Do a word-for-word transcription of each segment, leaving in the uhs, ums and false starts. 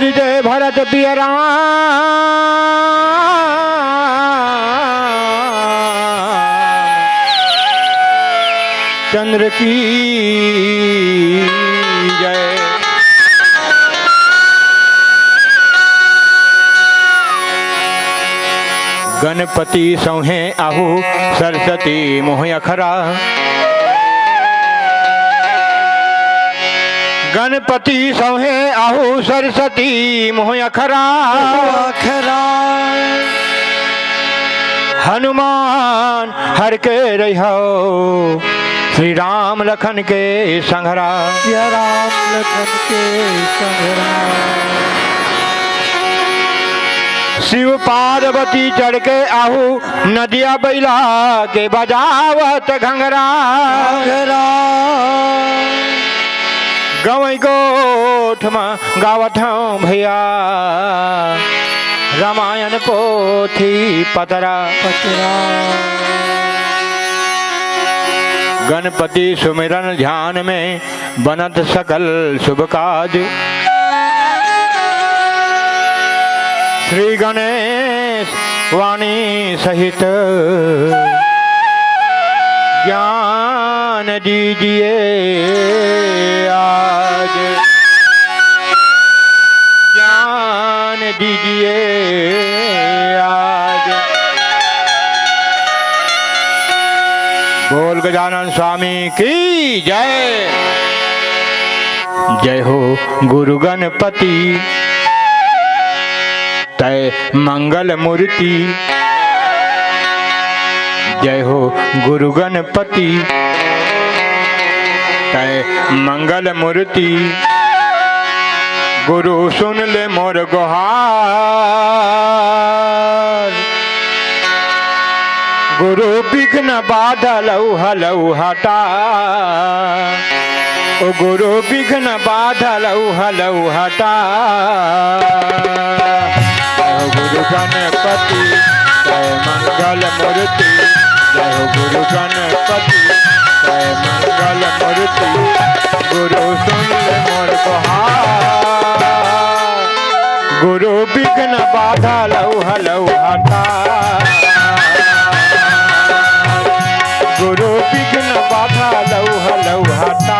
जय भरत पिया राम चंद्र की जय। गणपति सौंहे आहू सरस्वती मोह अखरा। गणपति सौंहे आहू सरस्वती मोह अखरा। अखरा। हनुमान हर के रहिहौ श्री राम लखन के संघरा। सिया राम लखन के संघरा। शिव पार्वती चढ़ के आहू नदिया बइला के बजावत घंघरा। घंघरा। गंवई गोठ म गावत हौं भइया रामायण पोथी पतरा। पतरा। गणपति सुमिरन ध्यान में बनत सकल शुभ काज। श्री गणेश वाणी सहित ज्ञान दीजिए आज। ज्ञान दीजिए आज। बोल गजानन स्वामी की जय। जय हो गुरु गणपति तय मंगल मूर्ति। जय हो गुरु गणपति तय मंगल मूर्ति। गुरु सुन ले मोर गोहार। गुरु विघ्न बाधा लऊ हलऊ हटा। ओ गुरु विघ्न बाधा लऊ हलऊ हटा। जय हो गुरु गणपति जय मंगल मूर्ति। जय हो गुरु गणपति जय मंगल मूर्ति। गुरु सुन ले मोर गोहार। गुरु विघ्न बाधा लऊ हलऊ हटा। गुरु विघ्न बाधा लऊ हलऊ हटा।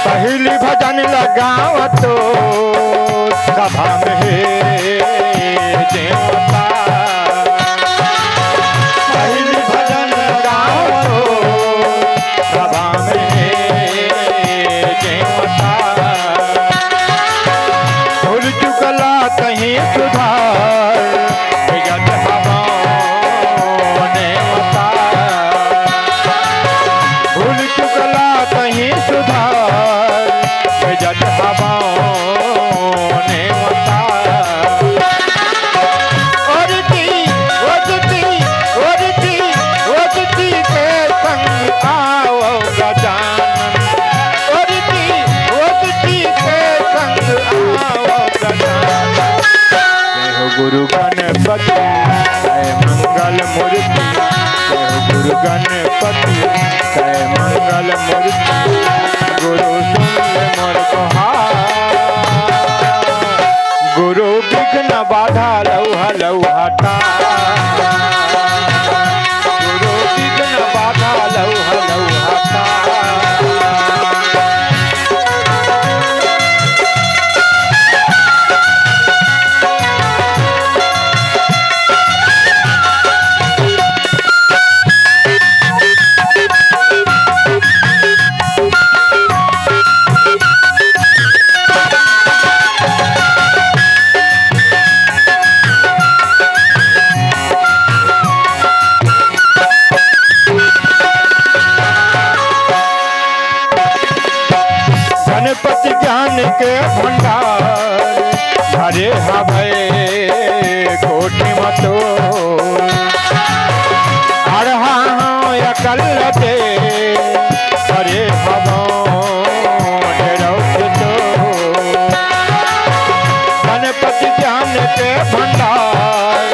पहिली भजन लगावत सभा में हे देवता। पहिली भजन लगावत सभा में हे देवता। भूल चुकला तहीं सुधार, बिगट हवौ नेवता। भूल चुकला तहीं सुधार, बिगट हवौ नेवता। ओरती, ओरती, ओरती, ओरती के संग आवौ गजानन। ओरती, ओरती के संग आवौ गजानन। जय हो गुरु गणपति, जय मंगल मूर्ति। जय हो गुरु गणपति, जय मंगल मूर्ति। गुरु सुन ले मोर गोहार। गुरु विघ्न बाधा लऊ हलऊ हटा। गुरु विघ्न बाधा लऊ हलऊ हटा। के भंडार भरे हवय कोठी म तो। अरहा हंव अकल दे भरे हवंव डेरौठ तो। गणपति ज्ञान के भंडार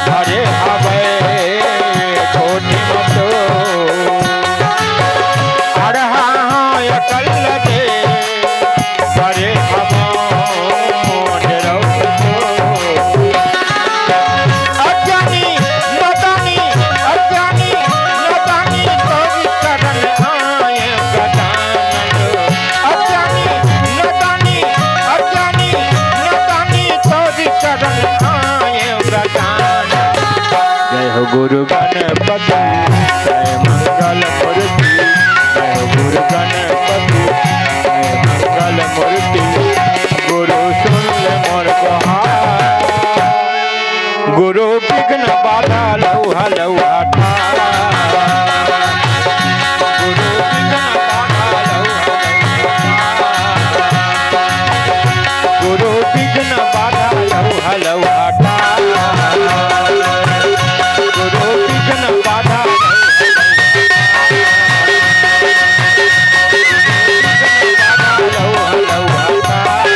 भरे हवय कोठी म तो। अरहा हंव अकल दे भरे हवंव डेरौठ तो। अज्ञानी, नादानी, अज्ञानी, नादानी तोरी चरण आए गजानन। अज्ञानी, नादानी, अज्ञानी, नादानी तोरी चरण आए गजानन। जय हो गुरु गणपति, जय मंगल मूर्ति। जय हो गुरु गणपति, जय मंगल मूर्ति। गुरु सुन ले मोर गोहार। गुरु विघ्न बाधा लौहा लौहा टार। गुरु विघ्न बाधा लौहा लौहा टार। गुरु विघ्न बाधा लौहा लौहा टार।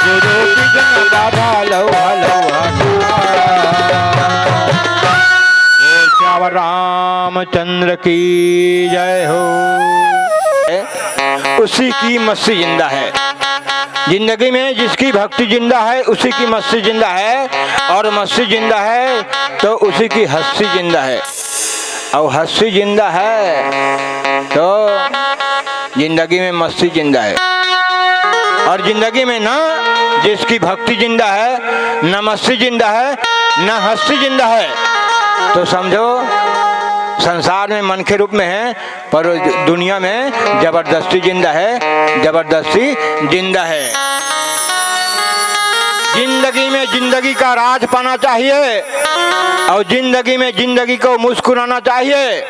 गुरु विघ्न बाधा लौहा लौहा टार। बोल सियावर रामचंद्र की जय हो। उसी की मस्ती जिंदा है। जिंदगी में जिसकी भक्ति जिंदा है, उसी की मस्ती जिंदा है, और मस्ती जिंदा है, तो उसी की हंसी जिंदा है। और हंसी जिंदा है, तो जिंदगी में मस्ती जिंदा है। और जिंदगी में ना जिसकी भक्ति जिंदा है, न मस्ती जिंदा है, न हंसी जिंदा है, तो समझो संसार में मनखे रूप में है, पर दुनिया में जबरदस्ती जिंदा है, जबरदस्ती जिंदा है। जिंदगी में जिंदगी का राज पाना चाहिए और जिंदगी में जिंदगी को मुस्कुराना चाहिए।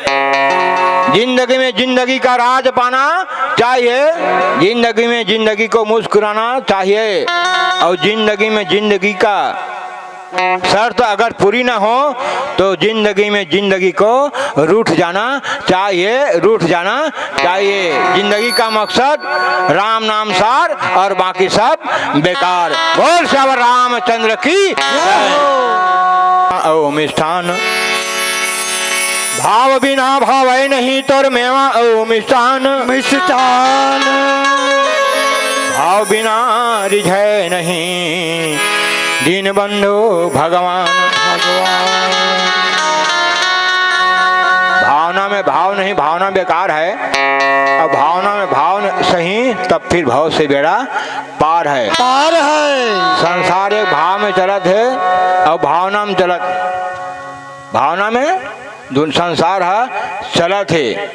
जिंदगी में जिंदगी का राज पाना चाहिए, जिंदगी में जिंदगी को मुस्कुराना चाहिए और जिंदगी में जिंदगी का शर्त अगर पूरी ना हो तो जिंदगी में जिंदगी को रूठ जाना चाहिए, रूठ जाना चाहिए। जिंदगी का मकसद राम नाम सार और बाकी सब बेकार। बोल सियावर रामचंद्र की जय। अउ मिष्ठान भाव बिना भावै नहीं तोर मेवा अउ मिष्ठान। मिष्ठान। भाव बिना रिझै नहीं दीनबंधु भगवान। भगवान। भावना में भाव नहीं, भावना बेकार है। अब भावना में भाव न-, सही, तब फिर भव से बेड़ा पार है। पार है। संसार एक भाव में चलत है और भावना में चलत, भावना में दुन संसार ह चलत हे।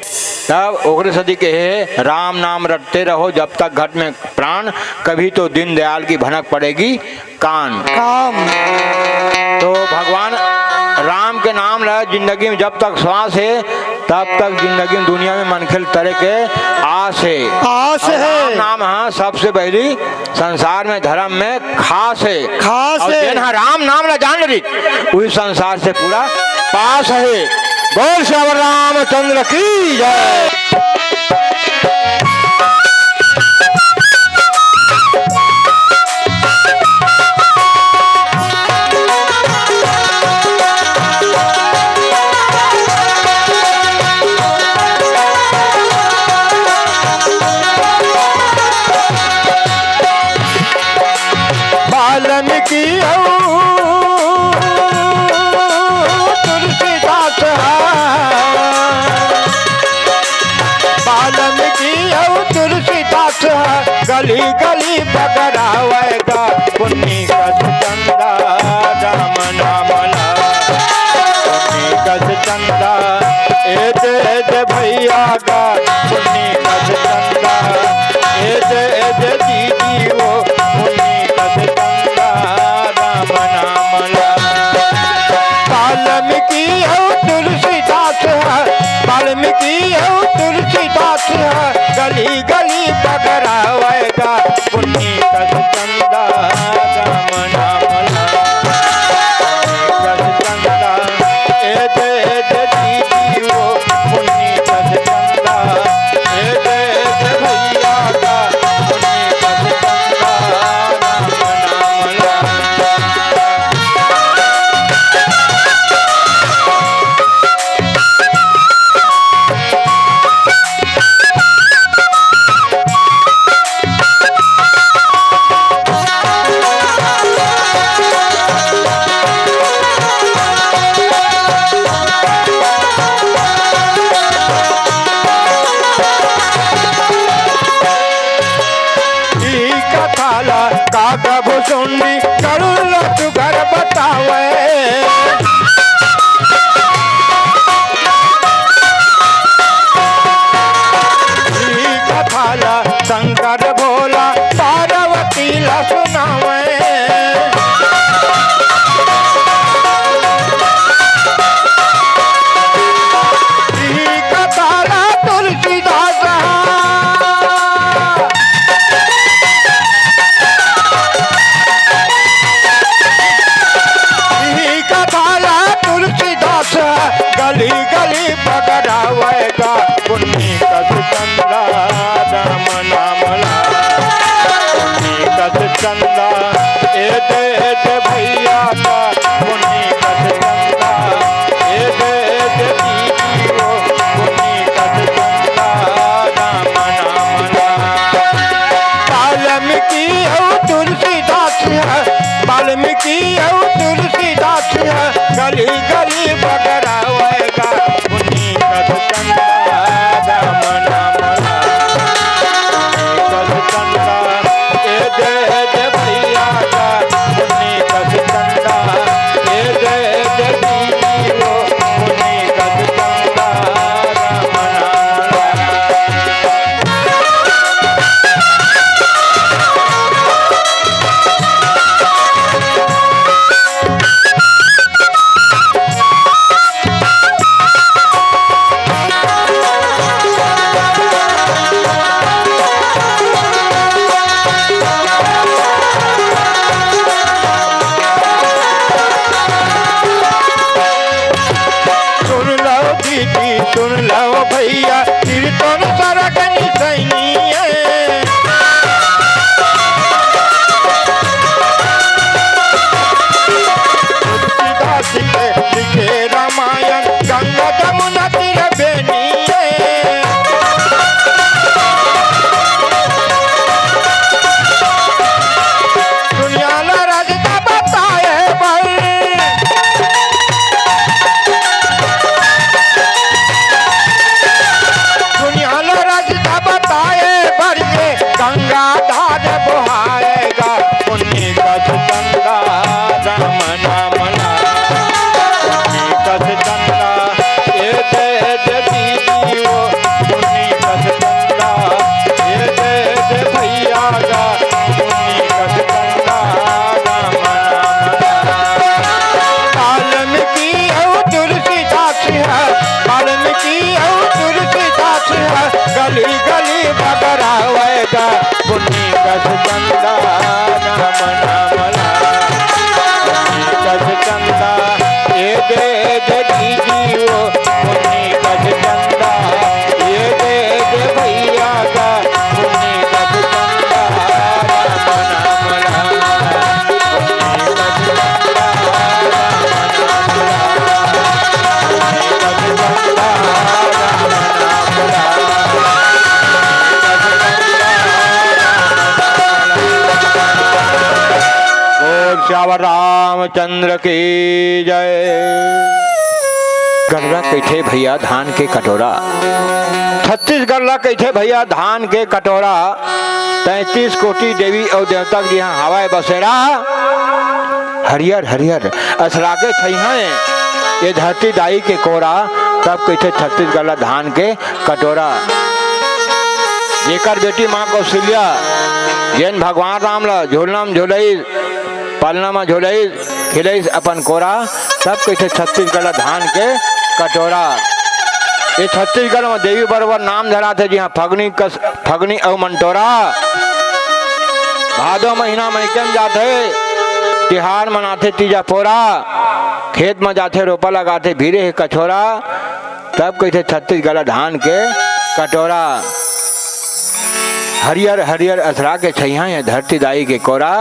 तब ओकरे सेती कहे, "राम नाम रटते रहो जब तक घट में प्राण, कभी तो दीनदयाल की भनक पड़ेगी कान।" काम। तो भगवान राम के नाम ल जिंदगी में जब तक श्वास हे, तब तक जिंदगी में दुनिया में मनखे ल तरे के आस हे। आस और हे। राम नाम ह सबसे पहली संसार में धर्म में खास हे। खास और हे। जेन ह राम नाम ला जान ली, उही संसार से पूरा पास हे। बोल सियावर रामचंद्र की जय। वाल्मीकि अउ तुलसीदास ह, वाल्मीकि अउ तुलसीदास ह, गली गली बगरावय गा, पुन्नी कस चंदा राम नाम ला, पुन्नी कस चंदा, ए दे, ए दे भैया गा, पुन्नी कस चंदा, ए दे, ए दे दीदी वो, पुन्नी कस चंदा राम नाम ला। वाल्मीकि अउ तुलसीदास ह, वाल्मीकि अउ तुलसीदास ह, गली गली बगरा सुन लव भइया, कीर्तन सरग निसैनिये। तुलसीदास के लिखे रामायण, गंगा जमुना तीर बेनिये। दुनिया ला रचना बताए बर। दुनिया ला रचना बताए बर ये गंगा धार बोहाएगा। पुन्नी कस चंदा राम नाम ला। पुन्नी कस चंदा ये दे दे दीदी वो। पुन्नी कस चंदा ये दे दे भइया गा। पुन्नी कस चंदा राम नाम ला। वाल्मीकि अउ तुलसीदास हे, वाल्मीकि अउ तुलसीदास हे, गली गली बगरावय गा। पुन्नी कस चंदा राम नाम ला। पुन्नी कस चंदा ये दे दे दीदी वो। पुन्नी कस चंदा ये दे दे भइया गा। पुन्नी कस चंदा राम नाम ला। बोल सियावर रामचंद्र की जय। गरला कहिथे भइया धान के कटोरा, छत्तीसगढ़ ला कहिथे भइया धान के कटोरा। तैंतीस कोटि देवी अउ देवता के जिहाँ हवय बसेरा। हरियर हरियर असरागे छइहां ये धरती दाई के कोरा, तब कहिथे छत्तीसगढ़ ला धान के कटोरा। जेकर बेटी माँ कौशल्या, जेन भगवान राम ला झूलना म झूलइस, पालना म झूलइस, खिलइस अपन कोरा, तब कहिथे छत्तीसगढ़ ला धान के कटोरा। ये छत्तीसगढ़ म देवी बरोबर नाम धराथे, जिहाँ फगनी कस फगनी अउ मंटोरा। भादो महीना मइके म जाथे, तिहार मनाथे तीजा पोरा। खेत म जाथे रोपा लगाथे, भीरे हे कछोरा। तब कहिथे छत्तीसगढ़ धान के कटोरा। हरियर हरियर असरा के छइहां हे धरती दाई के कोरा।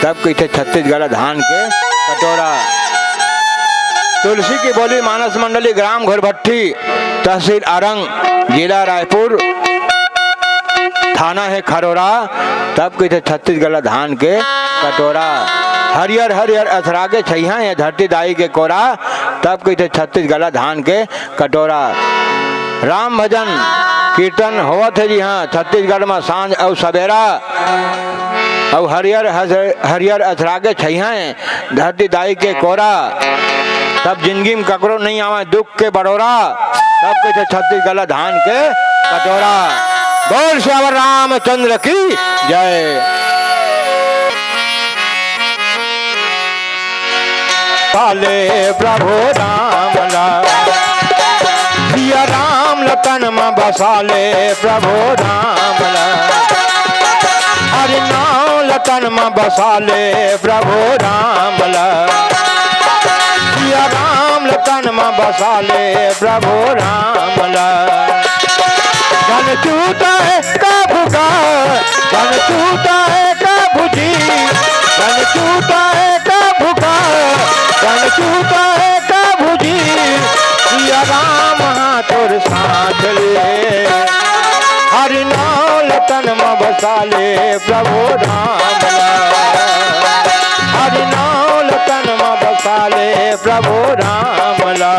तब कहिथे छत्तीसगढ़ धान के कटोरा। तुलसी की बोली मानस मंडली, ग्राम घोरभट्टी, तहसील आरंग, जिला रायपुर, थाना हे खरोरा। तब कहिथे छत्तीसगढ़ धान के कटोरा। हरियर हरियर असरा के छइहां हे धरती दाई के कोरा। तब कहिथे छत्तीसगढ़ धान के कटोरा। राम भजन कीर्तन होवत हे जी हाँ छत्तीसगढ़ म सांझ अउ सबेरा। अउ हरियर हस-, हरियर असरा के छइहां हे धरती दाई के कोरा। तब जिंदगी म ककरो नइ आवय दुख के बरोरा। तब कहिथे छत्तीसगढ़ धान के कटोरा। बोल सियावर रामचंद्र की जय। बसाले प्रभु राम ला, सिया राम ल तन म बसाले प्रभु राम ला। हरि नाम ल तन म बसाले प्रभु राम ला। सिया राम ल तन म बसाले प्रभु राम ला। धन चूता हे कभू का, धन चूता हे कभू जी, धन चूता हे कभू का, धन चूता हे कभू जी। सिया राम हा तोर साथ ले, हरि नाम ल तन म बसाले प्रभु राम ला। हरि नाम ल तन म बसाले प्रभु राम ला।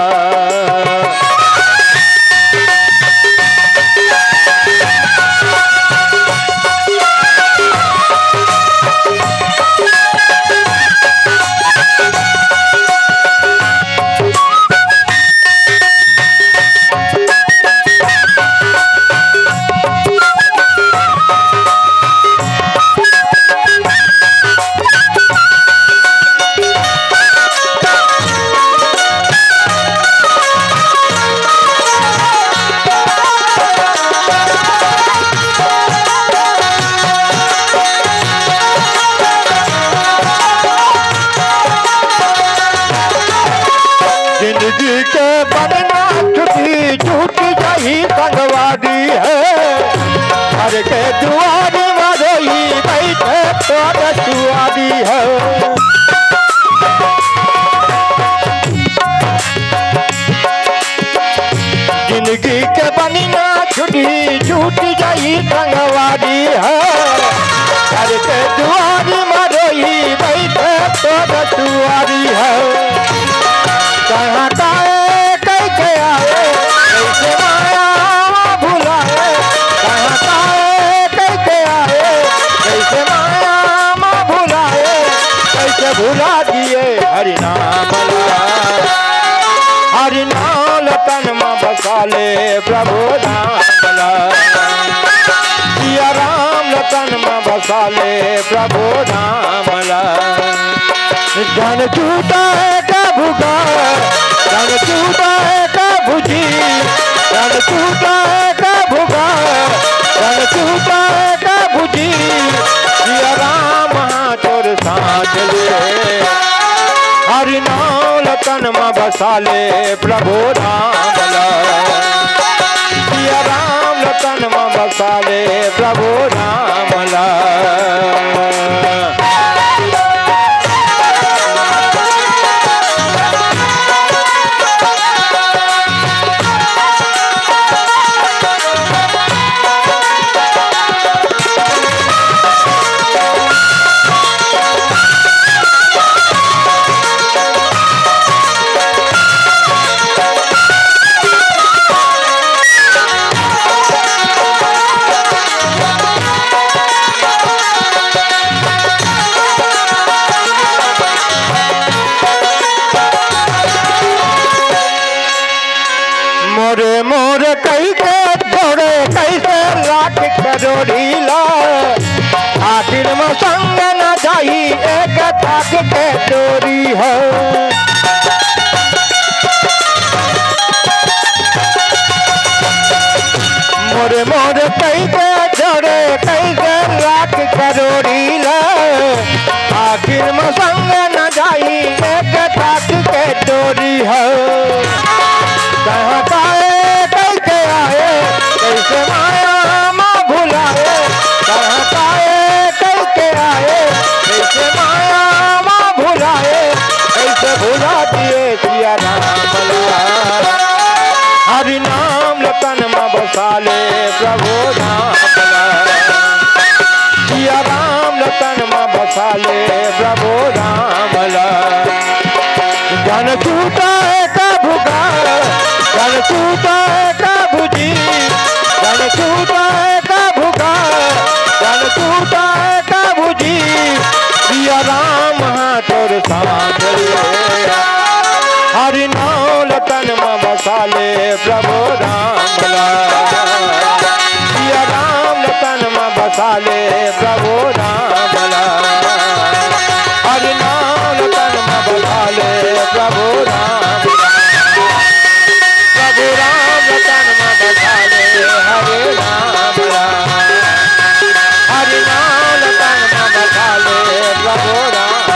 घर के दुआरी म रोई बइठे तोर सुआरी हो। जिनगी के बनी ना छुटी, छूट जाई संगवारी हो। घर के दुआरी म रोई बइठे तोर सुआरी हो। कहाँ काहे कइके आए, कइसे माया भुलाए। कहाँ काहे कइके आए, कइसे माया भुलाए। कइसे भुला दिए हरि नाम ला। हरि नाम ल तन म बसा ले प्रभु राम ला। सिया राम ल तन म बसा ले प्रभु राम ला। धन छूटा है कभू घर, धन छूटा है कभू जी, धन छूटा है कभू घर, धन छूटा है कभू जी। सिया राम हाँ तोर साथ ले। हरि नाम ल तन म बसा ले प्रभु राम ला। सिया राम ल तन म बसा ले प्रभु राम ला। मोरे मोरे कहिके दौड़े कइसे लाख करोड़ी ला, आखिर म संग न जाही एक थाक के डोरी हो। मोरे मोरे कहिके दौड़े कइसे लाख करोड़ी ला, आखिर म संग न जाही एक थाक के डोरी हो। कहाँ काहे कइके आए, कइसे माया म भुलाए। कहाँ काहे कइके आए, कइसे माया म भुलाए। कइसे भुला दिए सिया राम ला। हरि नाम ल तन म बसा ले प्रभु राम ला। सिया राम ल तन म बसा ले प्रभु राम ला। धन छूटा है कभू घर, धन छूटा है कभू जी, धन छूटा है कभू घर, धन छूटा है कभू जी। सिया राम हाँ तोर साथ ले। हरि नाम ल तन म बसा ले प्रभु राम ला। सिया राम ल तन म बसा ले प्रभु राम ला। हरि नाम ल तन म बसा ले प्रभु राम ला। प्रभु राम ल तन म बसा ले हरि नाम ला। हरि नाम ल तन म बसा ले प्रभु राम ला।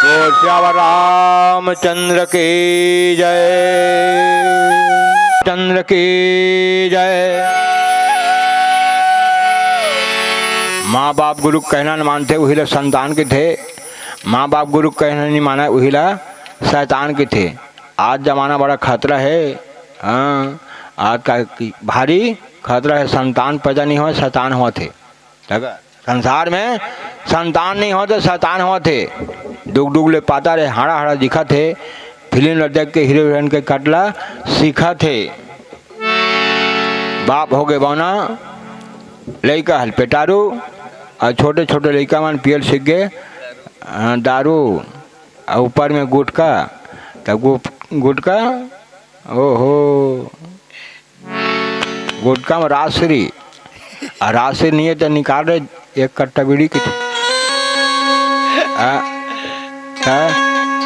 बोल सियावर रामचंद्र की जय, चंद्र की जय। माँ बाप गुरु के कहना न मानथे, उही ला संतान कथे। माँ बाप गुरु के कहना नहीं माना, उही ला शैतान कथे। आज जमाना बड़ा खतरा है। हाँ, आज का कि भारी खतरा है, संतान पैदा नहीं होय, शैतान होत हे। देखा, संसार में संतान नहीं होत हे, शैतान होत हे। डुग डुग ले पातर हे, हाड़ा हाड़ा दिखत हे। फिल्म ल देख के हीरो हीरोइन के कटला सीखत हे। बाप हो गे बौना, लइका हल पेटारू, अउ छोटे छोटे लइका मन पियल सीख गे, अ, दारू, अउ ऊपर में गुटखा, त गु-, गुटखा, ओहो, गुटखा में राजश्री, आ राजश्री नहीं है त निकाल रे एक कट्टा बीड़ी के। आ, त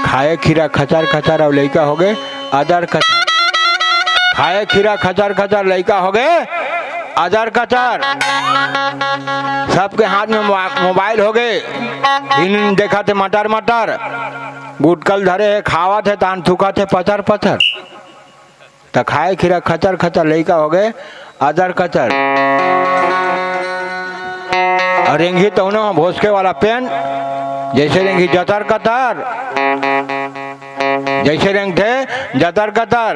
खाए खीरा खचर खचर, अउ लइका हो गे अदर कचर। खाए खीरा खचर खचर, लइका हो गे अदर कचर। सबके हाथ में मोबा-, मोबाइल हो गे, इन देखत हे मटर मटर, गुटकल धरे हे, खावत हे, तान थूकत हे पचर पचर। त खाए खीरा खचर खचर, लइका होगे अदर कचर। अउ रेंगही तउनो ह भोसके वाला पेन, जइसे रेंगही जतर कतर, जइसे रेंगथे जतर कतर।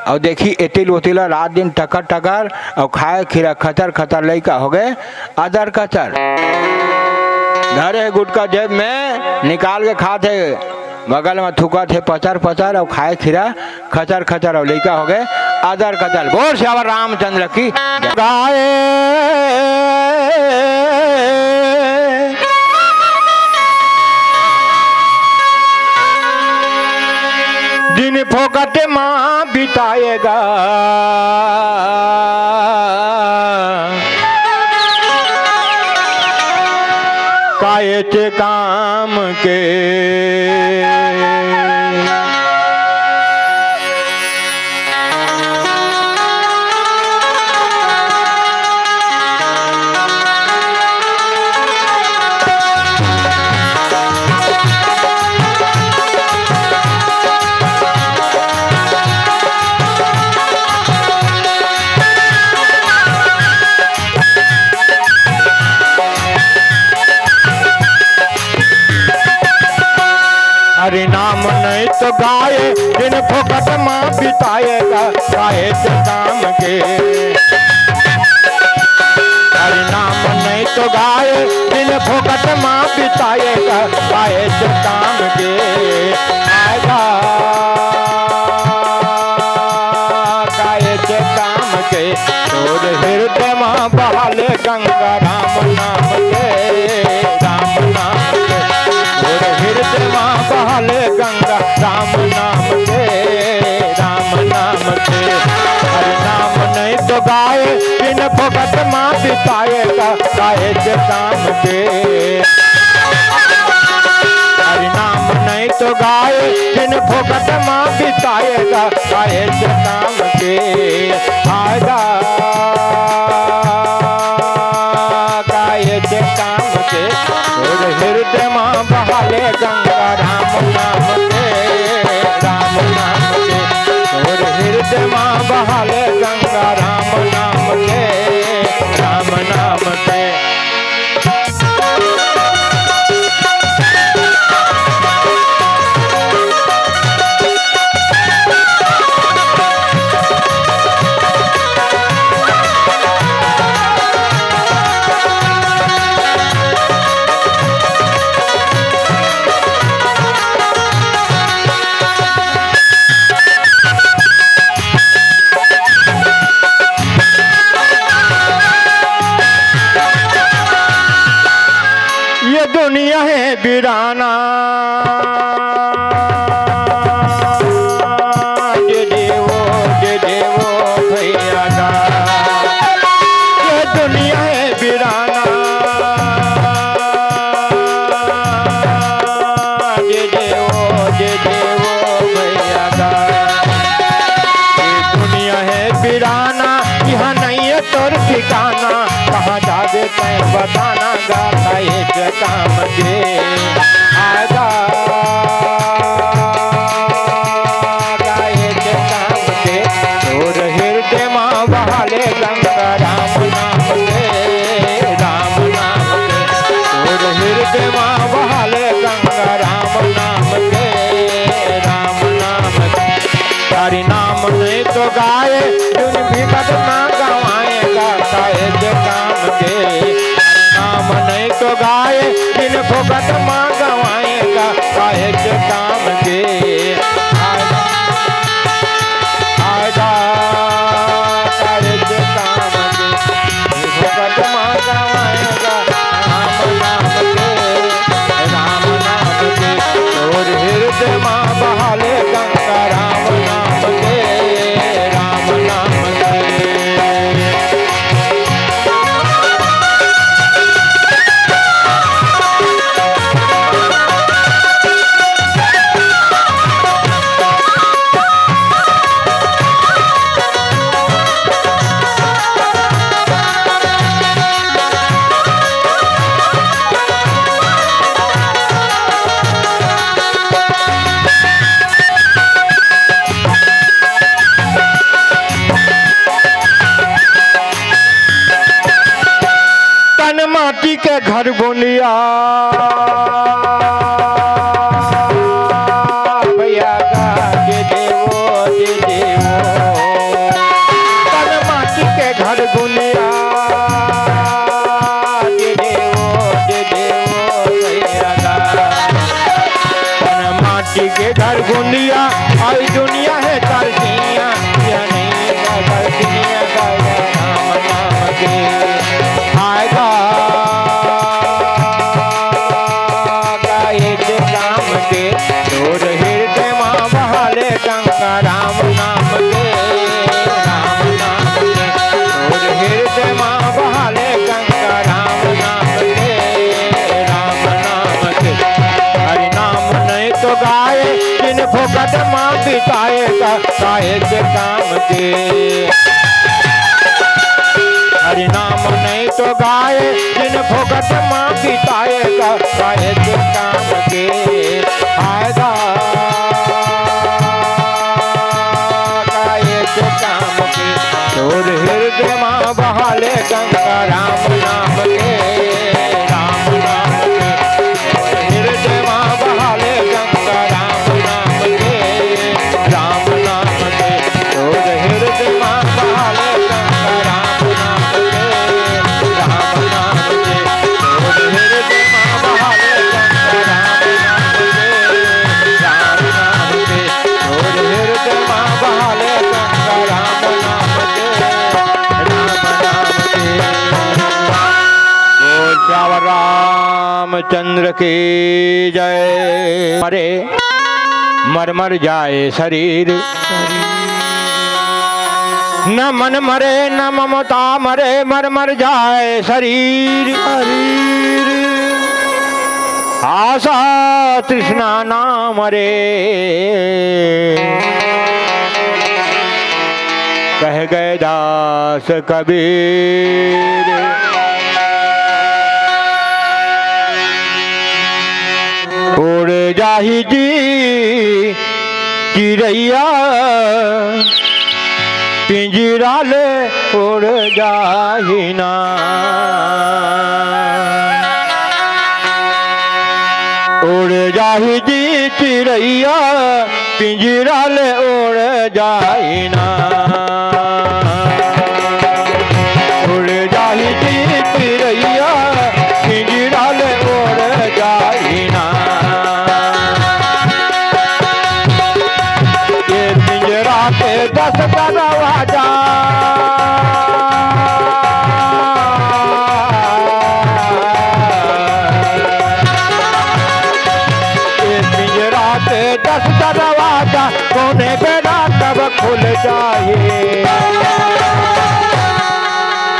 अउ देखही एती ल ओती ल रात दिन टकर टकर, अउ खाए खीरा खचर खचर, लइका होगे अदर कचर। धरे हे गुटका जेब में, निकाल के खात हे, बगल में थूकत हे पचर पचर, अउ खाए खीरा खचर खचर, अउ लइका होगे अदर कचर। बोल सियावर रामचंद्र की जय। गाए दिन फोकट मा बिताए गा, काहेच काम के। अरे नाम नहीं तो गाए, दिन फोकट मा बिताए गा, काहेच काम के। अरे नाम नहीं तो गाए, दिन फोकट मा बिताए गा, काहेच काम के। आए गा, काहेच काम के। तोर हृदय मा बहले गंगा राम नाम के, राम नाम के। तोर हृदय मा बहले गंगा राम नाम के, राम नाम के। अरे नाम नहीं तो गाए, दिन फोकट मा बिताए गा, काहेच काम के। अरे नाम नहीं तो गाए, दिन फोकट मा बिताए गा, काहेच काम के। आए गा, काहेच काम के। तोर हृदय मा बहले गंगा राम नाम के, राम नाम के। तोर हृदय मा बहले गंगा राम नाम के, राम नाम के। ये दुनिया है बिराना, जे देवो, जे देवो भैया गा। ये दुनिया है बिराना, जे देवो, जे देवो भैया गा। ये दुनिया है बिराना, यहाँ नहीं है तोर ठिकाना, कहाँ जाबे तैं बताना गा, काहेच काम के। आए गा, काहेच काम के। तोर हृदय मा बहले गंगा राम नाम के, राम नाम के। तोर हृदय मा बहले गंगा राम नाम के, राम नाम के। हरि नाम नहीं तो गाए, दिन फोकट मा गवाए गा, काहेच काम के। हरि नाम नहीं तो गाए, दिन फोकट मा गवाए गा, काहेच काम के। आए गा, आए गा, काहेच काम के। दिन फोकट मा गवाए गा, राम नाम के, राम नाम के। तोर हृदय मा बहले गंगा राम नाम के, राम नाम के। घर गोंदिया। भैया गाजे देवो, दे देवो। तन माटी के घर गोंदिया। दे देवो, दे देवो, भैया गा। तन माटी के घर गोंदिया, आई दुनिया हे तरसिया, या नहीं का तरसिया का राम नाम के। आएगा गाए के काम के, तोर हृदय मा बहाले गंगा राम नाम के, राम नाम के। तोर हृदय मा बहाले गंगा राम नाम के, राम नाम के। हरि नाम नहीं तो गाए, दिन फोकट मा बिताए का, गाए के काम के। हरि नाम नहीं तो गाए, दिन फोकट मा बिताए का, गाए के काम के। फायदा गाए के काम के। तोर हृदय मा बहाले गंगा राम नाम के, राम नाम के। हृदय मा बहाले गंगा राम नाम के, राम नाम के। तोर हृदय मा बहाले गंगा राम नाम के, राम नाम के। तोर हृदय मा बहाले गंगा राम नाम के, राम नाम के। तोर हृदय मा बहाले गंगा राम नाम के, राम नाम के। बोल सियावर रामचंद्र की जय। मरे मर मर जाए शरीर, न मन मरे न ममता मरे, मर मर जाए शरीर। शरीर। आशा तृष्णा ना मरे, कह गए दास कबीर। उड़ जाही जी चिरैया, पिंजरा ले उड़ जाही ना। उड़ जाही जी चिरैया, पिंजरा ले उड़ जाही ना। उड़ जाही जी चिरैया, पिंजरा ले उड़ जाही ना। ये पिंजरा के दस दरवाजा, ये पिंजरा के दस दरवाजा, कोने बेरा कब खुल जाए।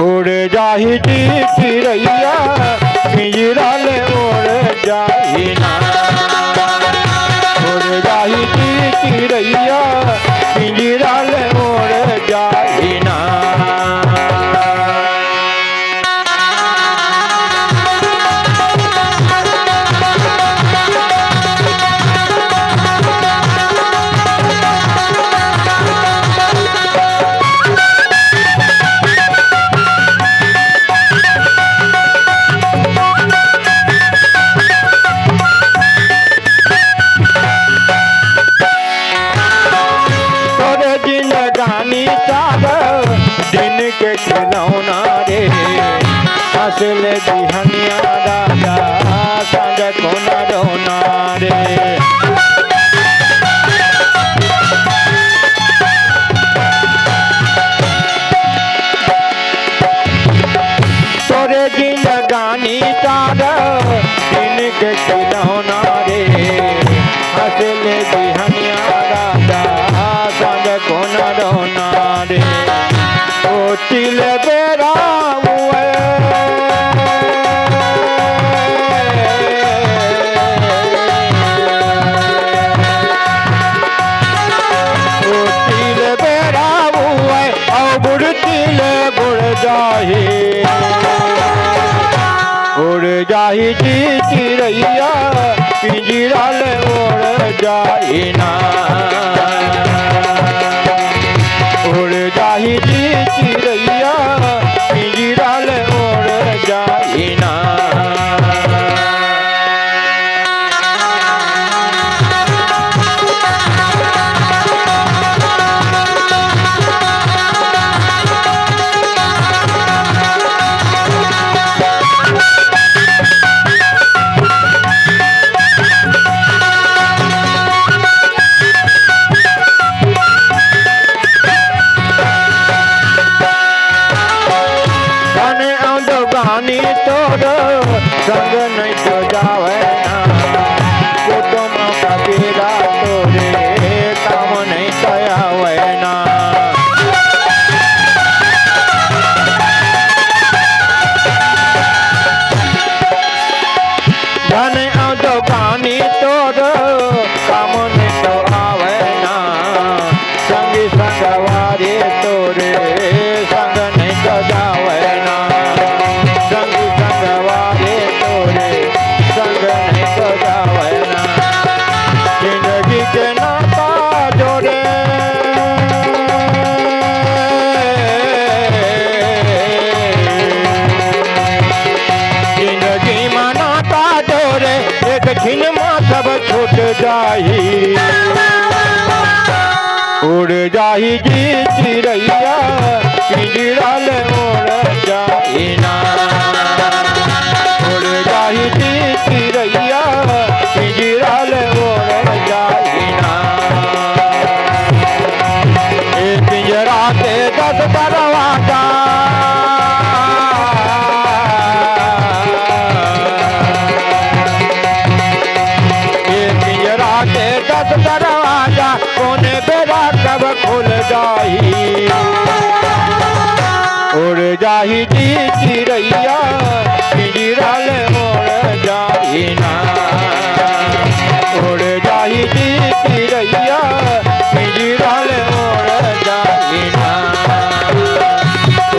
उड़ जाही जी चिरैया, पिंजरा ले उड़ जाही ना। उड़ जाही जी चिरैया, पिंजरा ले उड़ जाही ना। तोरे जिंदगानी चार दिन के खिलौना रे, हंस ले बिहनिया राजा, सांझ को न रोना रे। तोरे जिंदगानी चार दिन के खिलौना रे, हंस ले बिहनिया राजा, सांझ को न रोना रे। ओ तिल बेरा हुए, ओ तिल बेरा हुए, अउ बुड़ तिल बुड़ जाही। उड़ जाही जी चिरैया, पिंजरा ले उड़ जाही ना। उड़ जाही जी चिरैया, पिंजरा ले उड़ जाही ना। तोर संग नहीं तो जावे ना, कुटुम का पीड़ा तोरे काम नहीं तो आवे ना। धन अउ दोकानी तोर काम नहीं तो आवे ना, संगी संगवारी तोरे संग नहीं तो जावे ना, संगी संगवारी तोरे संग नहीं तो जावे ना। जिंदगी के नाता जोड़े, जिंदगी मा नाता जोड़े, एक छिन मा सब छूट जाही। उड़ जाही जी चिरैया, पिंजरा ले उड़ जाही ना। उड़ जाही जी चिरैया, पिंजरा ले उड़ जाही ना। ए पिंजरा के दस दरवाजा, ए पिंजरा के दस दरवाजा, कोने बेरा कब खुल जाही। उड़ जाही जी चिरैया, पिंजरा ले उड़ जाही ना। उड़ जाही जी चिरैया, पिंजरा ले उड़ जाही ना।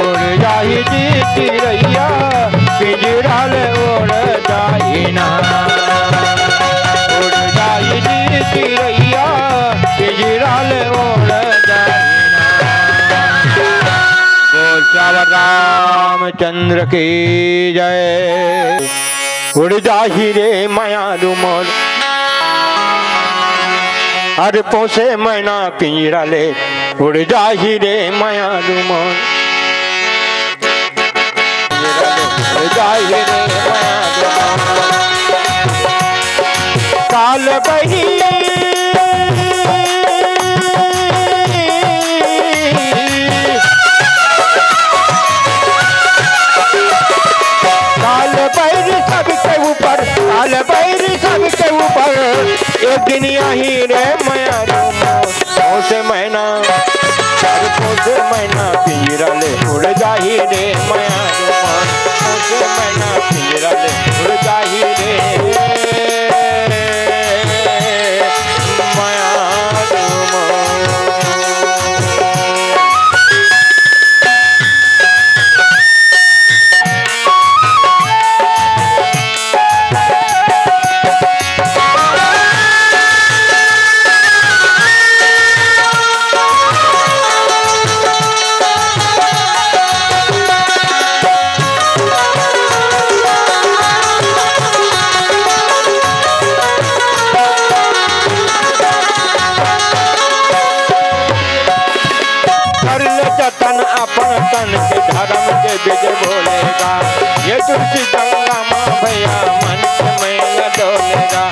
उड़ जाही जी चिरैया, पिंजरा ले उड़ जाही ना। उड़ जाही जी चिरैया, पिंजरा ले उड़ जाही ना। बोल सियावर रामचंद्र की जय। उड़ जाही रे मयारू मोर, अरे पोसे मैना पिंजरा ले, उड़ जाही रे मयारू मोर। उड़ जाही रे मयारू मोर। काल बही काल बैरी सबके ऊपर, काल बैरी सबके ऊपर। एक दिन आही रे मयारू मोर, पोसे मैना, अरे पोसे मैना पिंजरा ले उड़ जाही रे मयारू मोर, पोसे मैना पिंजरा ले उड़ जाही रे मयारू मोर। कर ले जतन अपन तन के, धर्म के बीज बोलेगा। ये तुलसी गंगा माँ भैया, मन के मैल डोलेगा।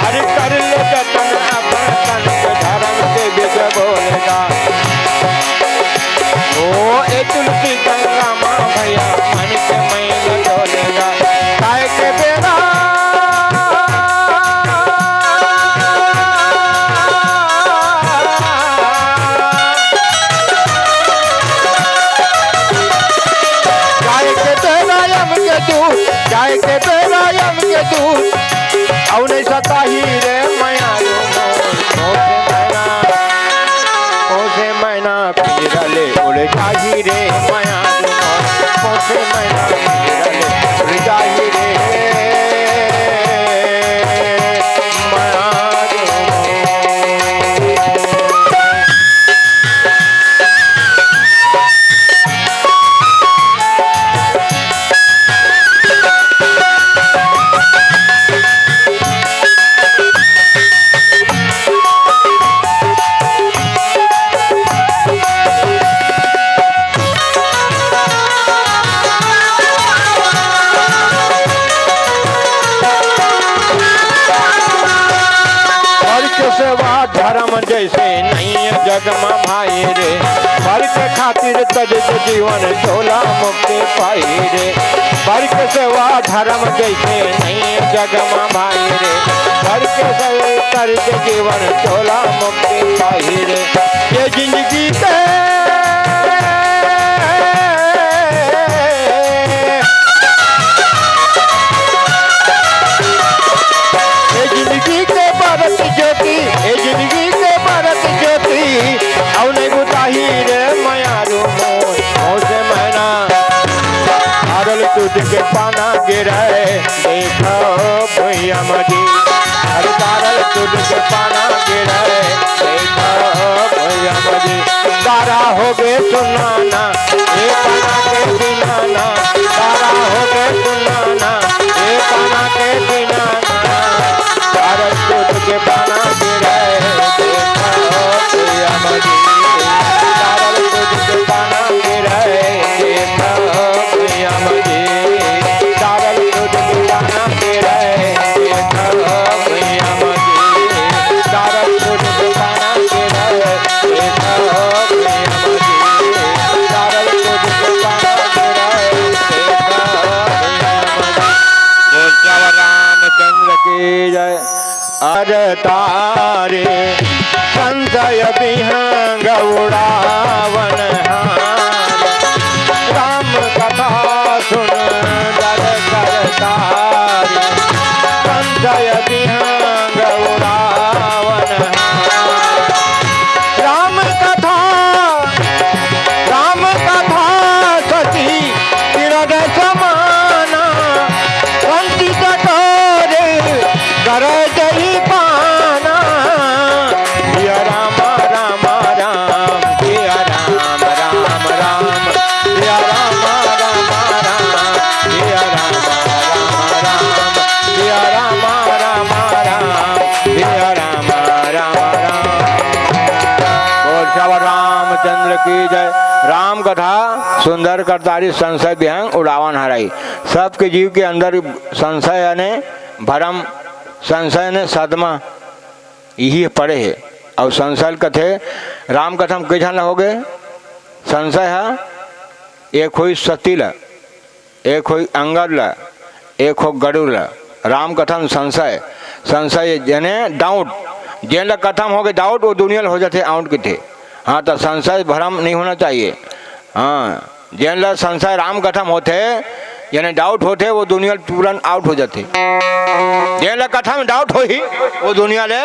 अरे कर ले जतन अपन तन के, धर्म के बीज बोलेगा। ओ ए तुलसी गंगा माँ भैया, मन के मैल डोलेगा। जाए के बेरा, जाए के बेरा यम के दूत, जाए के बेरा यम के दूत, अउ नहीं सताही रे मयारू मोर, मोर से मैना, मोर से मैना। पिंजरा ले उड़ जाही रे मयारू मोर, पोसे मैना पिंजरा ले उड़ जाही रे मयारू मोर। और के सेवा धर्म जैसे नहीं है जग मा भाई रे, बर के खातिर तज दे जीवन, झोला मुक्ति पाई रे। बर के सेवा धर्म जइसे नइ जग मा भाई रे, बर के सेवा तज दे जीवन, झोला मुक्ति पाई रे। ये जिंदगी के ए जिंदगी के बरत ज्योति, ए जिंदगी के बरत ज्योति, अउ नइ बुताही रे मयारू मोर, मोर से मैना। हारल तुझ के पाना गिरे, देखो भुइया मजी। अरे तारल तुझ के पाना गिरे, देखो भुइया मजी। तारा हो गे सुनाना, ए पाना के बिना ना, तारा हो गे सुनाना, ए पाना के बिना ना। तारल तुझ के पाना गिरे, देखो भुइया मजी। तारल तुझ के पाना गिरे, देखो भुइया मजी। तारल तुझ के पाना गिरे, देखो भुइया मजी। तारल तुझ के पाना गिरे, देखो भुइया मजी। तारल तुझ के पाना गिरे, देखो भुइया मजी। बोल सियावर रामचंद्र की जय। अर तारे संशय विहंग उड़ावन हार। राम कथा सुंदर करतारी, संशय विहंग उड़ावन हार। राम कथा, राम कथा सती किरण समाना, वंचित तोरे कर जही पाना। सिया राम राम राम, सिया राम राम राम, सिया राम राम राम, सिया राम राम राम, सिया राम राम राम, सिया राम राम राम। बोल सियावर रामचंद्र की जय। राम कथा सुंदर करतारी, संशय विहंग उड़ावन हारी। सबके जीव के अंदर संशय यानी भरम, संशय ने सदमा, इही पड़े हे। अउ संशय ल कथे, राम कथा म कई झन ल होगे संशय ह, एक होई सती ल, एक होई अंगद ल, एक हो गरुड़ ल। राम कथा म संशय, संशय जने doubt, जेन ल कथा म होगे doubt, वो दुनिया ल हो जाथे out किथे। हाँ, त संशय भरम नहीं होना चाहिए। हाँ, जेन ल संशय राम कथा म होथे, यानी doubt होथे, वो दुनिया ले तुरंत out हो जाथे। जेन ल कथा म doubt होही, वो दुनिया ले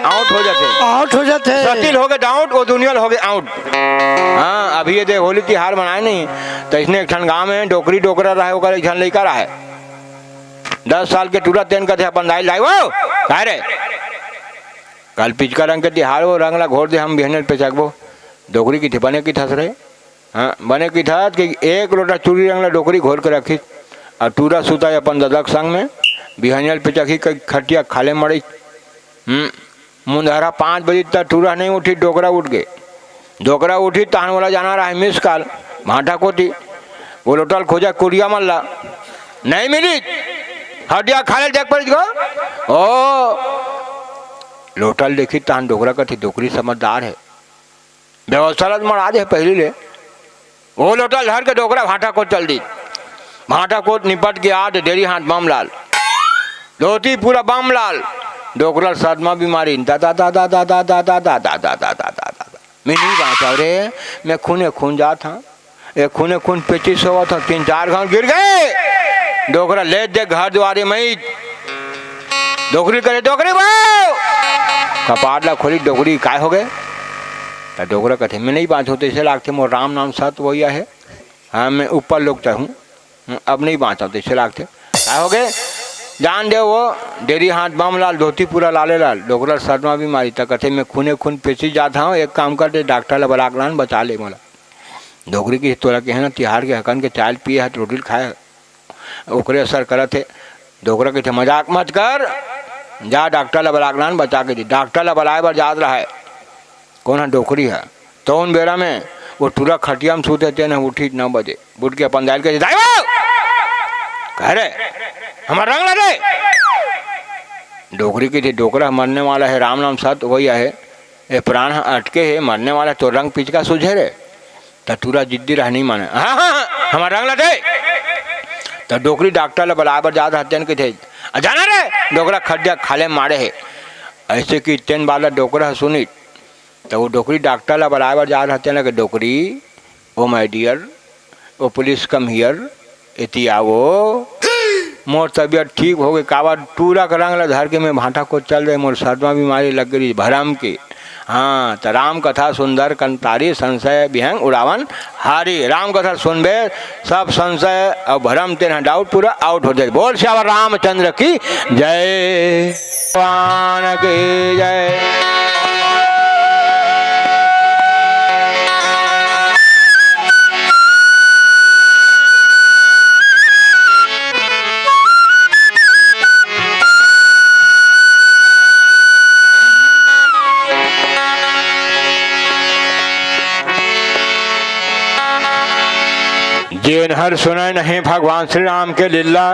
out हो जाथे। Out हो जाथे। सती ल होगे doubt, वो दुनिया ले होगे out। हाँ, अभी ये दे होली तिहार मनाए नहीं, त इसने एक ठन गाँव में डोकरी डोकरा रहे, ओकर एक झन लइका रहे, दस साल के टूरा। तेन कथे अपन दाई ल, "दाई वो, काय रे? कल पिचका रंग के तिहार वो, रंग ला घोर दे, हम बिहने ल पेचकबो।" डोकरी किथे, "बने किथस रे।" हाँ, बने किथस कि एक लोटा चूरी रंग ला डोकरी घोर के रखिस, अउ टूरा सुता अपन ददा के संग में, बिहनिया ल पिचकही कहि खटिया खाले मड़ई। हम्म, मुंधरा पाँच बजे तक टूरा नहीं उठी, डोकरा उठ गे। डोकरा उठी, तहन ओला जाना रहे मिस काल, भांटा कोती। वो लोटा ल खोजा कुरिया मन ला, नहीं मिली, खटिया खाले देख पड़ी गो। ओ, लोटा ल देखी, तहन डोकरा कथे, डोकरी समझदार है। व्यवस्था ल मड़ा दे पहिली ले। वो लोटा ल धर के डोकरा भांटा कोत चल दी। भांटा कोत निपट के आत डेरी हाथ बम लाल, धोती पूरा बम लाल। डोकरा ल सदमा बीमारी, दा दा दा दा। मैं नहीं बाँचव रे, मैं खूने खून जात हँव। ए खूने खून पेचिस होवत हँव, तीन चार घांव गिर गे। डोकरा ले दे घर दुवारी मइच। डोकरी करे, "डोकरी बाव!" कपाट ला खोली, डोकरी, "काय होगे?" त डोकरा कथे, "मैं नहीं बाँचहूँ, तइसे लागथे मोर राम नाम सत वही आहे। हाँ, मैं ऊपर लोक त हूँ, अब नहीं बाँचहूँ, तइसे लागथे।" "काय होगे?" जान दे वो डेरी हाथ बम लाल, धोती पूरा लाले लाल, डोकरा सदमा बीमारी। त कथे, "मैं खूने खून पेचिस जात हँव, एक काम कर दे, डॉक्टर ला बला के लान, बचा ले मोला।" डोकरी कहिथे, "तोला कहे ना, तिहार के हकन के चाय ल पिए हस, रोटी ल खाए हस, ओकरे असर करत हे।" डोकरा कहिथे, "मजाक मत कर, जा डॉक्टर ला बला के लान, बचा के दे।" डॉक्टर ला बलाए बर जात रहय, कोन ह? डोकरी ह। तउन बेरा में वो टूरा खटिया म सूते, तेन ह उठी नौ बजे, उठ के अपन दाई ल कहिथे, "दाई वो, का रे, हमर रंग ला दे।" डोकरी कहिथे, "डोकरा ह मरने वाला हे, राम नाम सत वही आहे।" ए प्राण ह अटके हे, मरने वाला, तोर रंग पिचका सूझे रे। त टूरा जिद्दी रह, नहीं माने, हाँ, हाँ, हाँ, हमर रंग ला दे। त डोकरी डॉक्टर ला बलाए बर जात रहते न, कहिथे, "आ जाना रे, डोकरा खटिया खाले मारे हे।" अइसे कहिथे न बात ला डोकरा ह सुनिस। त वो डोकरी डॉक्टर ला बलाए बर जात रहते न, कि, "डोकरी, ओ my dear, ओ please come here, एती आवो। मोर तबियत ठीक होगे, काबर टूरा के रंग ला धर के मैं भांटा कोत चल देंव, मोर सर म बीमारी लग गे भरम के।" हाँ, त राम कथा सुंदर कंतारी, संशय बिहंग उड़ावन हारी। राम कथा सुनबे, सब संशय अउ भरम तेन ह doubt पूरा out हो जाए। बोल सियावर रामचंद्र की जय। भगवान की जय। जेन हर सुनय नहीं भगवान श्री राम के लीला,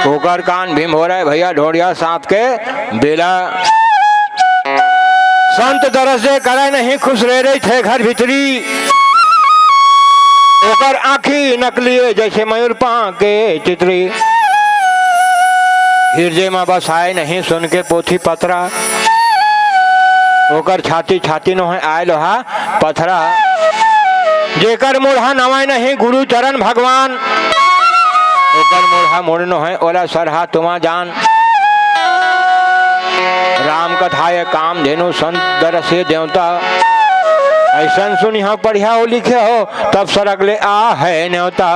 ओकर कान भीम हो रहे भैया ढोड़िया सांप के बेला। संत दरस जे करय नहीं खुश रहे रहिथे घर भीतरी, ओकर आँखी नकली जैसे मयूर पाँख के चितरी। हिरदे म बसाए नहीं सुन के पोथी पतरा, ओकर छाती छाती नोहे आय लोहा पथरा। जेकर मुड़हा नवाय नहीं गुरु चरण भगवान, ओकर मुड़हा मुड़ नोहे ओला सरहा तुमा जान। राम कथा ये कामधेनु संत दरसे देवता। अइसन सुनिहा पढ़िया हो लिखे हो, तब सरग ले आ है न्योता,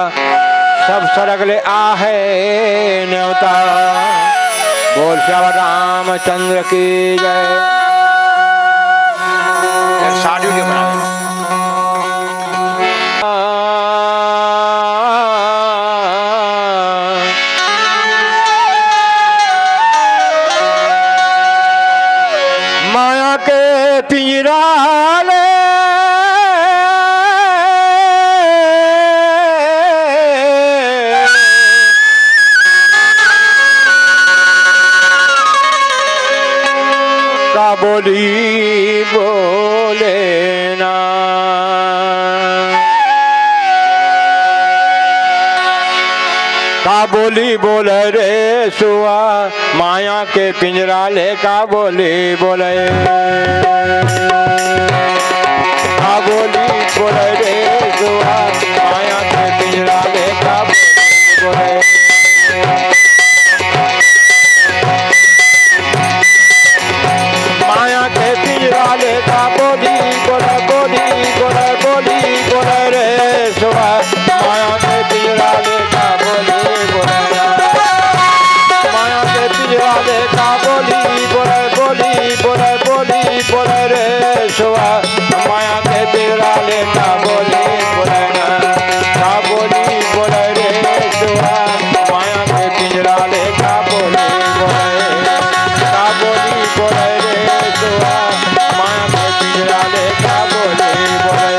सब सरग ले आ है न्योता। बोल सियावर रामचंद्र की जय। साधु जी बना। माया के पिंजरा ले का बोली बोले ना, का बोली बोले रे सुआ, माया के पिंजरा ले का बोली बोले, का बोली बोले रे सुआ, माया के पिंजरा ले का बोली बोले। माया के पिंजरा ले का बोली बोले, बोली बोले, बोली बोले रे सुआ। माया के पिंजरा ले का बोली बोले रे। माया के पिंजरा ले का बोली बोले, बोली बोले, बोली बोले रे सुआ। माया के पिंजरा ले का बोली बोले ना, का बोली बोले रे सुआ। माया के पिंजरा ले का बोली बोले, का बोली बोले रे सुआ। माया के पिंजरा ले का बोली बोले।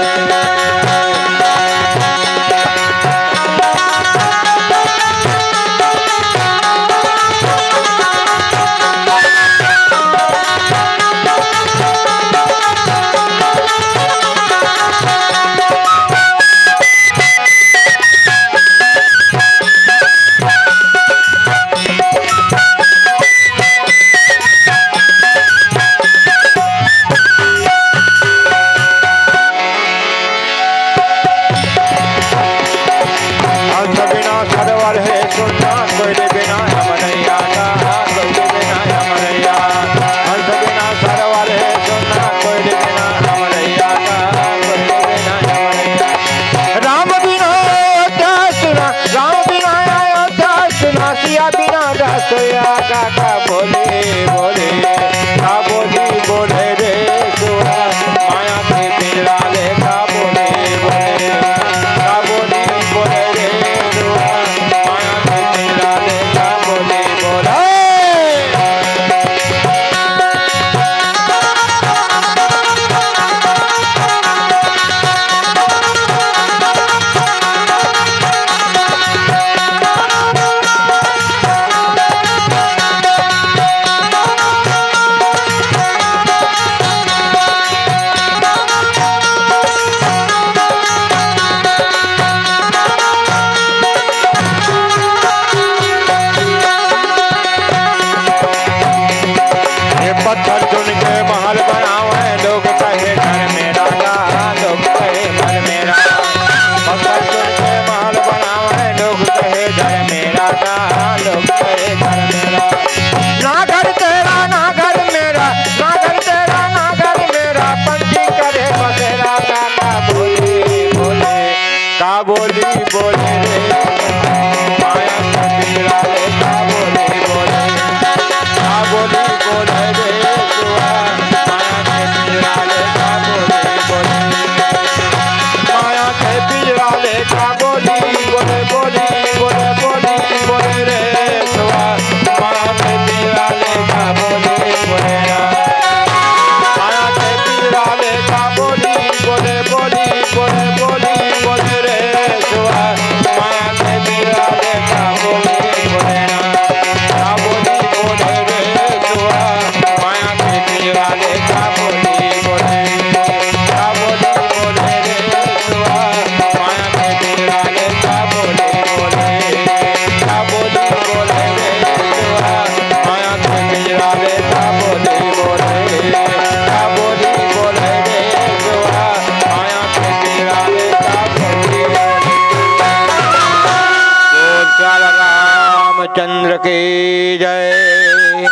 रामचंद्र की जय।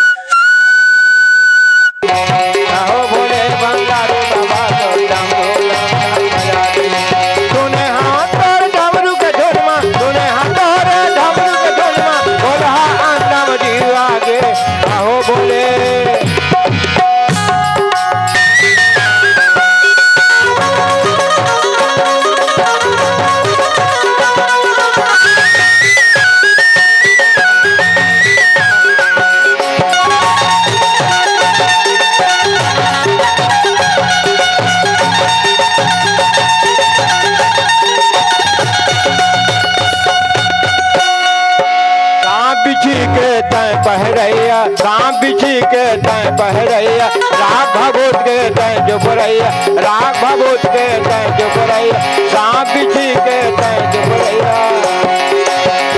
आहो भोले भंडारी बाबा, तो डमरू डम डम बजा दे। सुने हाथ तोर डमरू के धुन मा, सुने हाथ तोर डमरू के धुन मा, भोला अंडम जीवा गे। आहो भोले। सांप बिछी के तैं पहरैया, सांप बिछी के तैं पहरैया, राख भभूत के तैं चुपरैया, राख भभूत के तैं चुपरैया, सांप बिछी के तैं चुपरैया।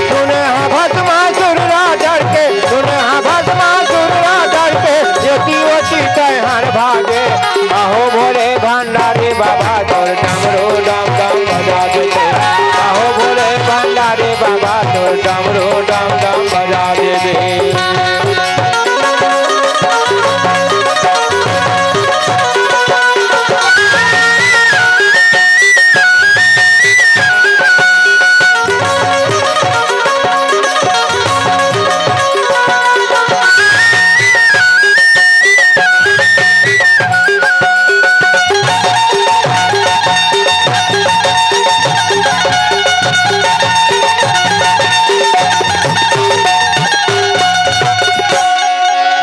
सुने हा भस्मासुर राधर के, सुने हा भस्मासुर राधर के, येती ओती तैं हर भागे। आहो भोले भंडारी बाबा, तोर डमरू डम डम बजा देते। आहो भोले भंडारी बाबा, तोर डमरू डम डम बजा देते।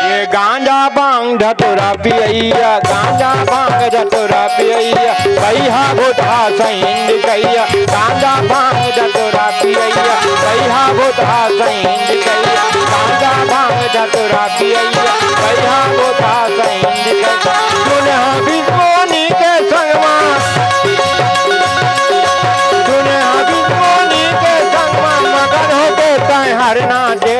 ये गांजा भांग धतुरा पियैया, गांजा भांग धतुरा पियैया, कहिया भूतहा सैंध कहिया, गांजा भांग धतुरा पियैया, कहिया भूतहा सैंध कहिया, गांजा भांग धतुरा पियैया, कहिया भूतहा सैंध कहिया। सुने हा भीष्म मुनि के संगमा, सुने हा भीष्म मुनि के संगमा, मगन होके तैं हर नाचे।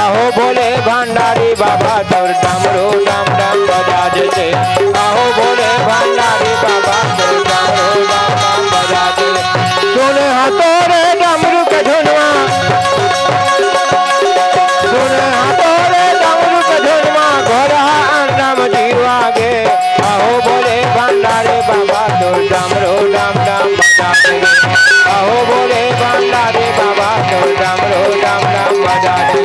आहो भोले भंडारी बाबा, तोर डमरू डम डम बजा देते। आहो भोले भंडारी बाबा, तोर डमरू डम डम बजा देते। सुने हा तोरे डमरू के धुनवा, सुने हा तोरे डमरू के धुनवा, घोरहा अंडम जीवा गे। आहो भोले भंडारी बाबा, तोर डमरू डम डम बजा दे। आहो भोले भंडारी बाबा, तोर डमरू डम डम बजा दे।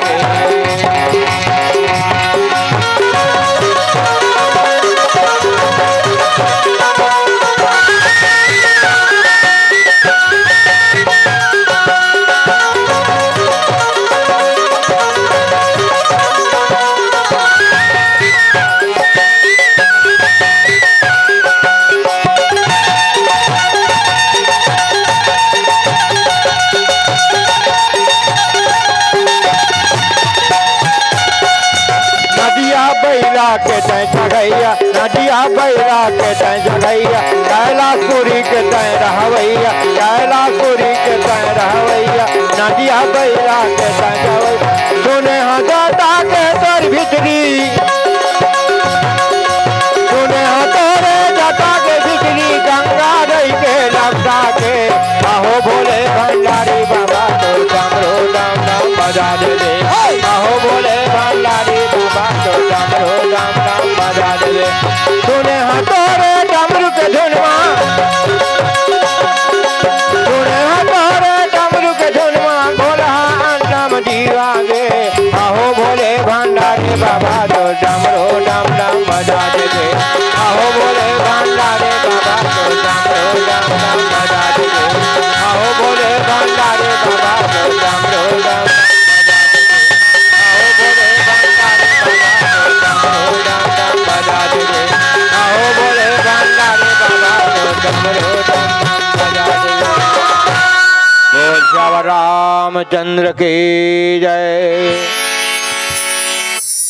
नदिया बइला के तैं जगैया, नदिया बइला के तैं जगैया, कैलाशपुरी के तैं रहवैया, कैलाशपुरी के तैं रहवैया, नदिया बइला के तैं जगैया। सुने हा जटा के तोर भीतरी, सुने हा तोरे जटा के भीतरी, गंगा रही के लपटा के। आहो भोले भंडारी बाबा, तोर डमरू डम डम बजा दे रे। आहो भोले भंडारी बाबा, तोर डमरू डम डम बजा दे रे। सुने हा तोरे डमरू के धुनवा, सुने हा तोरे डमरू के धुनवा, भोला अंडम जीवा गे। आहो भोले भंडारी बाबा, तोर डमरू डम डम बजा दे रे। आहो भोले भंडारी बाबा, तोर डमरू डम डम बजा दे रे। आहो भोले भंडारी बाबा, तोर डमरू डम डम बजा दे रे। आहो भोले भंडारी बाबा, तोर डमरू डम डम बजा दे रे। आहो भोले भंडारी बाबा, तोर डमरू डम डम बजा दे रे। बोल सियावर रामचंद्र की जय।